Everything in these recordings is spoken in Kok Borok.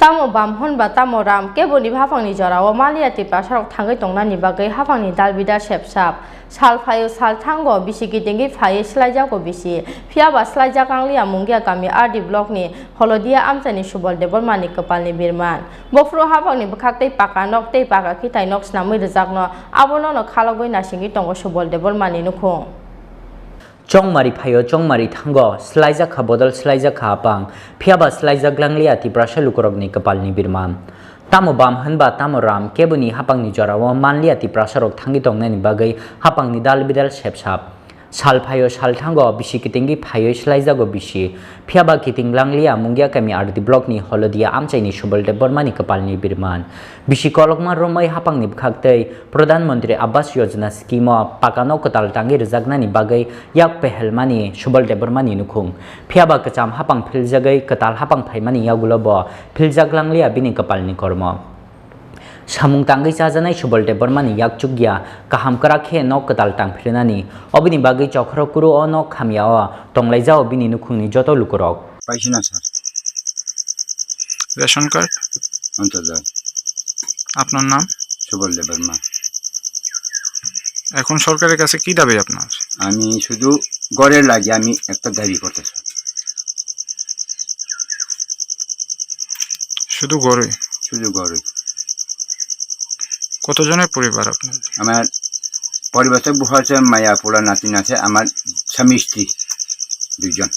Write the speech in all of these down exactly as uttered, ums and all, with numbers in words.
Tamo bam hwn ba tamo ram, keboni haphangni jorao maliya Tiprasarok thangwi tongnani bagwi haphangni dalbidal sepsap. Sal phaio sal thango, bisi kitingwi phaiwi swlaijago bisi. Phiya ba swlaijak ang liya Mungia kami R D blockni Holodia amchaini Subol Debbarmani kwpalni birman. Bophuru haphangni bwkhak tei paka nok tei paka khitai nok snamwi rwjakno, abono no khalogwi naisingwi tongo Subol Debbarmani nukhung. Chongmari phaio, chongmari thango, swlaijak kha bodol, swlaijak kha apang, phiya ba swlaijak langliya Tiprasa lukurokni kwpalni birman. Tamo bam hwn ba tamo ram, keboni haphangni jorao manliya Tiprasarok thangwi tongnani bagwi haphangni dal bidal sepsap. Sal phaio sal thango, bisi kitingwi phaiwi swlaijago bisi, phiya ba kiting langliya Mungia kami R D blockni Holodia amchaini Subol Debbarmani kwpalni birman. Bisi kolokma romwi haphangni bwkhak tei Pradhan Mantri Awas Yojana scheme o paka nok kwtal tangwi rwjaknani bagwi yak pehelmani Subol Debbarmani nukhung. Phiya ba kwcham haphang philjagwi kwtal haphang phaimani yagulo bo philjak langliya bini kwpalni kormo. Samung tangwi chajanai Subol Debbarmani yak chukya kaham kwrak khe nok kwtal tangphirnani, obini bagwi chokhorok kuru o nok hamya o tonglaijao bini nukhungni joto lukurok. পাইছি না sir. Ration card? অন্তর্জাল। আপনার নাম? সুবল দেববর্মা। এখন সরকারের কাছে কি দাবি আপনার? আমি শুধু ঘরের লাগি আমি একটা দাবি করতে চাই। শুধু ঘরই? শুধু ঘরই। কতজনের পরিবার আপনার? আমার পরিবারটা বউ আছে, মায়া পোলা নাতি আছে, আমার স্বামী স্ত্রী দুইজন।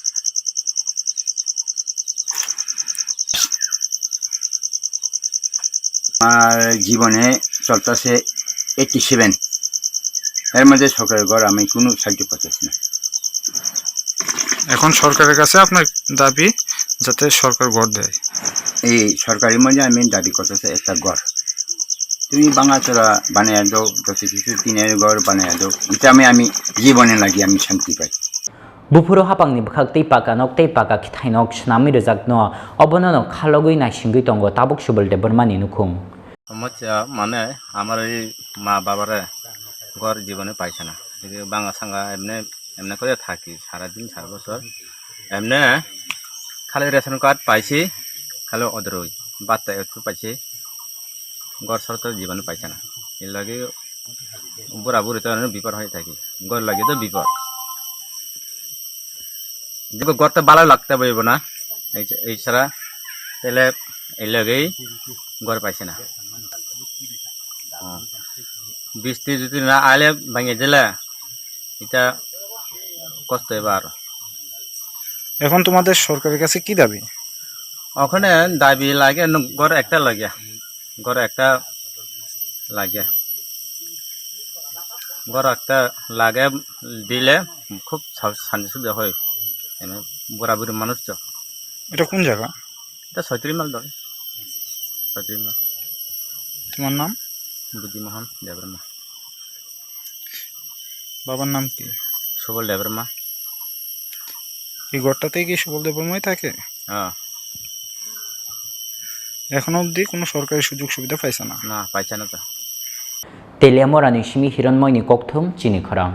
আমার জীবনে চলতেছে এইটটি সেভেন, এর মধ্যে সরকারের ঘর আমি কোনো সাহায্য পাচ্ছি না। এখন সরকারের কাছে আপনার দাবি যাতে সরকার ঘর দেয়। এই সরকারের মধ্যে আমি দাবি করতেছি একটা ঘর, তুমি ভাঙাচোরা বানিয়ে দাও, যত কিছু টিনের ঘর বানিয়ে দাও, এটা আমি, আমি জীবনে লাগি আমি শান্তি পাই। Buphuru haphangni bwkhak tei paka nok tei paka khithai nok swnamwi rwjakno, obono no khalogwi naisingwi tongo tabuk Subol Debbarmani nukhung. সমস্যা মানে আমার এই মা বাবারে ঘর জীবনে পাইছে না। এই যে ভাঙা সাঙ্গা এমনি, এমনি করে থাকি সারাদিন সারা বছর। এমনি খালি রেশন কার্ড পাইছি, খালি ওদের ওই ভাত একটু পাইছি, ঘর ছাড়া তো জীবনে পাইছে না। এর লাগে বুড়া বুড়ি তো অনেক বিপদ হয়ে থাকি, ঘর লাগে তো বিপদ। দেখো, ঘর তো ভালো লাগতে পারবো না, এই, এই ছাড়া তাহলে এই লগেই ঘর পাইছে না। ও, বৃষ্টি যদি না আইলে ভেঙে দিলে এটা কষ্ট হবে আরো। এখন তোমাদের সরকারের কাছে কি দাবি? ওখানে দাবি লাগে, ন-, ঘর একটা লাগে, ঘর একটা লাগে, ঘর একটা লাগে দিলে খুব শা-, শান্তি সুবিধা হয়। এনে বুড়া বুড়ি মানুষ তো। এটা কোন জায়গা? এটা ছয়ত্রিশ মাইল ধরে। ছয়ত্রিশ মাইল। তোমার নাম? বুদ্ধিমোহন দেববর্মা। বাবার নাম কি? সুবল দেববর্মা। এই ঘরটাতে কি সুবল দেববর্মাই থাকে? হ্যাঁ। এখনো অবধি কোনো সরকারি সুযোগ সুবিধা পাইছে না? না, পাইছে না তো। Teliamorani simi Hironmoini kokthum chini khorang.